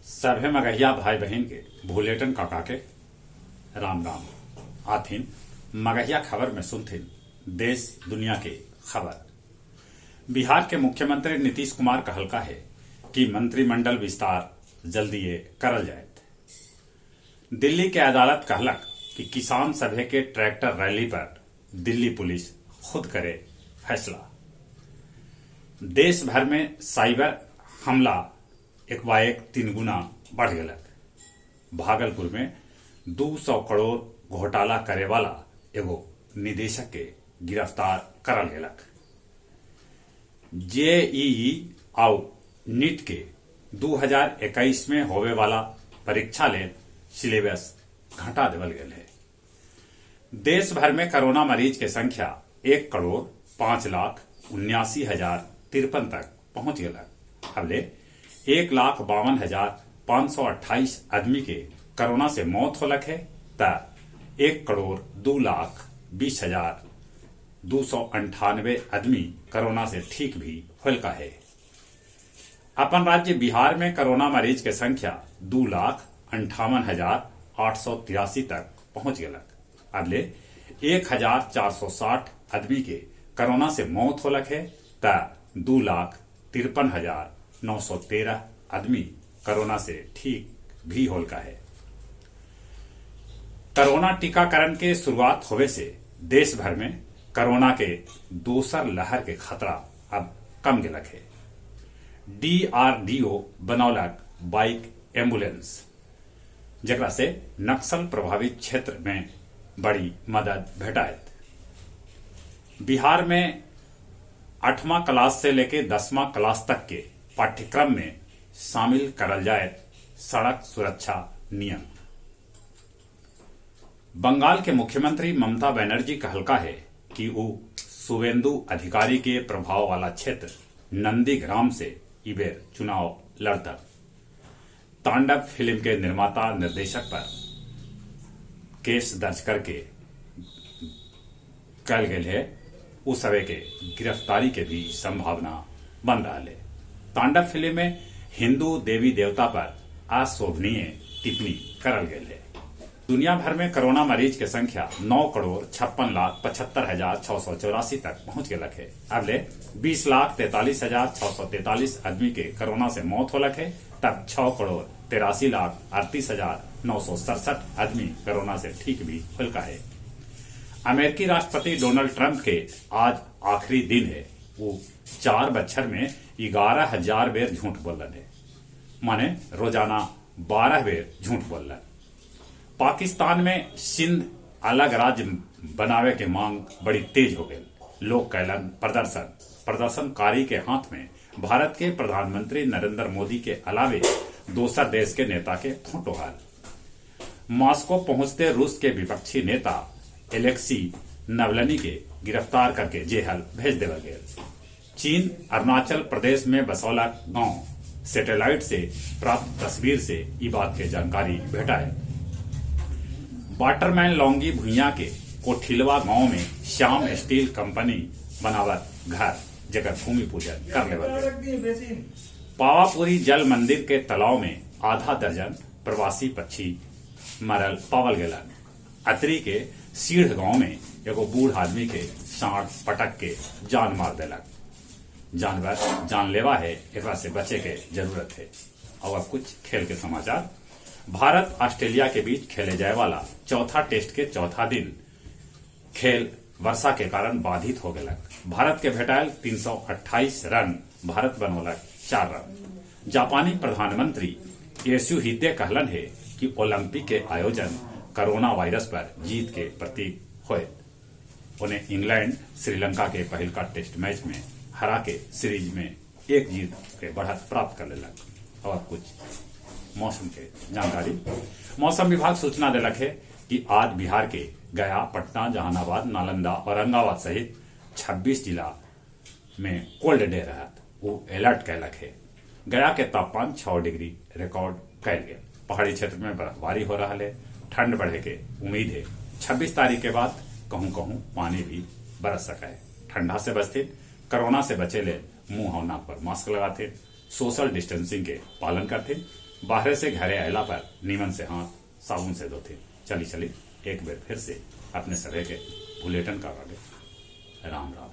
सभे मगहिया भाई बहिन के भुलेटन काका के राम राम। आथिन मगहिया खबर में सुनथिन देश दुनिया के खबर। बिहार के मुख्यमंत्री नीतीश कुमार कहलका है कि मंत्रिमंडल विस्तार जल्दीये करल जायत। दिल्ली के अदालत कहलक कि किसान सभे के ट्रैक्टर रैली पर दिल्ली पुलिस खुद करे फैसला। देश भर में साइबर हमला एकबाएक 3 गुना बढ़ गेलक। भागलपुर में 200 करोड़ घोटाला करे वाला एगो निदेशक के गिरफ्तार करल गेलक। जेईई आउ नीट के 2021 में होवे वाला परीक्षा लेल सिलेबस घटा देवल गेल हे। देश भर में कोरोना मरीज के संख्या 1,05,79,053 तक पहुंच गेलक। अबले 1,52,528 आदमी के कोरोना से मौत होलक है त 1,02,20,298 आदमी कोरोना से ठीक भी होलका है। अपन राज्य बिहार में कोरोना मरीज के संख्या 2,58,883 तक पहुंच गेलक। अबले 1,460 आदमी के कोरोना से मौत होलक है त 2,53,913 आदमी कोरोना से ठीक भी होलका है। कोरोना टीकाकरण के शुरुआत होवे से देश भर में कोरोना के दोसर लहर के खतरा अब कम गेलक है। डीआरडीओ बनौलक बाइक एम्बुलेंस, जेकरा से नक्सल प्रभावित क्षेत्र में बड़ी मदद भेटायत। बिहार में 8वां क्लास से लेके 10वां क्लास तक के पाठ्यक्रम में शामिल करल जाए सड़क सुरक्षा नियम। बंगाल के मुख्यमंत्री ममता बनर्जी कहलका है कि वो शुवेंदु अधिकारी के प्रभाव वाला क्षेत्र नंदीग्राम से इबेर चुनाव लड़ता। तांडव फिल्म के निर्माता निर्देशक पर केस दर्ज करके कल गेल है, उस समय के गिरफ्तारी के भी संभावना बन रहा है। तांडव फिल्म में हिंदू देवी देवता पर अशोभनीय टिप्पणी करल गेल है। दुनिया भर में कोरोना मरीज के संख्या 9,56,75,684 तक पहुंच गेलक है। अबले 20,43,643 आदमी के कोरोना से मौत होलक है, तब 6,83,38,967 आदमी कोरोना से ठीक भी होलका है। अमेरिकी राष्ट्रपति डोनाल्ड ट्रंप के आज आखिरी दिन है। वो 4 बच्छर में 11,000 बेर झूठ बोलन है, माने रोजाना 12 बेर झूठ बोलन। पाकिस्तान में सिंध अलग राज्य बनावे के मांग बड़ी तेज हो गई। लोग कैलन प्रदर्शन। प्रदर्शनकारी के हाथ में भारत के प्रधानमंत्री नरेंद्र मोदी के अलावे दोसर देश के नेता के फोटो हल। मॉस्को पहुंचते रूस के विपक्षी नेता एलेक्सी नवलनी के गिरफ्तार करके जेहल भेज देवल गेल। चीन अरुणाचल प्रदेश में बसौला गांव सैटेलाइट से प्राप्त तस्वीर से ई बात के जानकारी भेटाए। वाटरमैन लौंगी भुइया के कोठिलवा गांव में श्याम स्टील कंपनी बनावत घर जगह भूमि पूजन कर लेवल गेल। पावापुरी जल मंदिर के तालाब में आधा दर्जन प्रवासी पक्षी मरल पावल गेलन। अतरी के सीढ़ गांव में एगो बूढ़ आदमी के सांड पटक के जान मार देलक। जानवर जानलेवा है, एकरा से बचे के जरूरत है। और अब कुछ खेल के समाचार। भारत ऑस्ट्रेलिया के बीच खेले जाए वाला चौथा टेस्ट के चौथा दिन खेल वर्षा के कारण बाधित हो गलक। भारत के भेटायल 328 रन, भारत बनौलक 4 रन। जापानी प्रधानमंत्री योशिहिदे कहलन है कि ओलंपिक के आयोजन कोरोना वायरस पर जीत के प्रतीक होयत। उन्हें इंग्लैंड श्रीलंका के पहिलका टेस्ट मैच में हरा के सीरीज में 1 जीत के बढ़त प्राप्त कर लेलक। और कुछ मौसम के जानकारी। मौसम विभाग सूचना देलक है कि आज बिहार के गया, पटना, जहानाबाद, नालंदा, औरंगाबाद सहित 26 जिला में कोल्ड डे रहत। वो अलर्ट कैलक है। गया के तापमान 6 डिग्री रिकॉर्ड कैल गेल। पहाड़ी क्षेत्र में बर्फबारी हो रहा है, ठंड बढ़े के उम्मीद है। 26 तारीख के बाद कहूँ कहूँ पानी भी बरस सका है। ठंडा से बचते, कोरोना से बचे ले मुंह और नाक पर मास्क लगाते, सोशल डिस्टेंसिंग के पालन करते। बाहरे से घरे अयला पर नीमन से हाथ साबुन से धोथिन। चली चली एक बेर फिर से अपने सभे के भुलेटन काका के राम राम।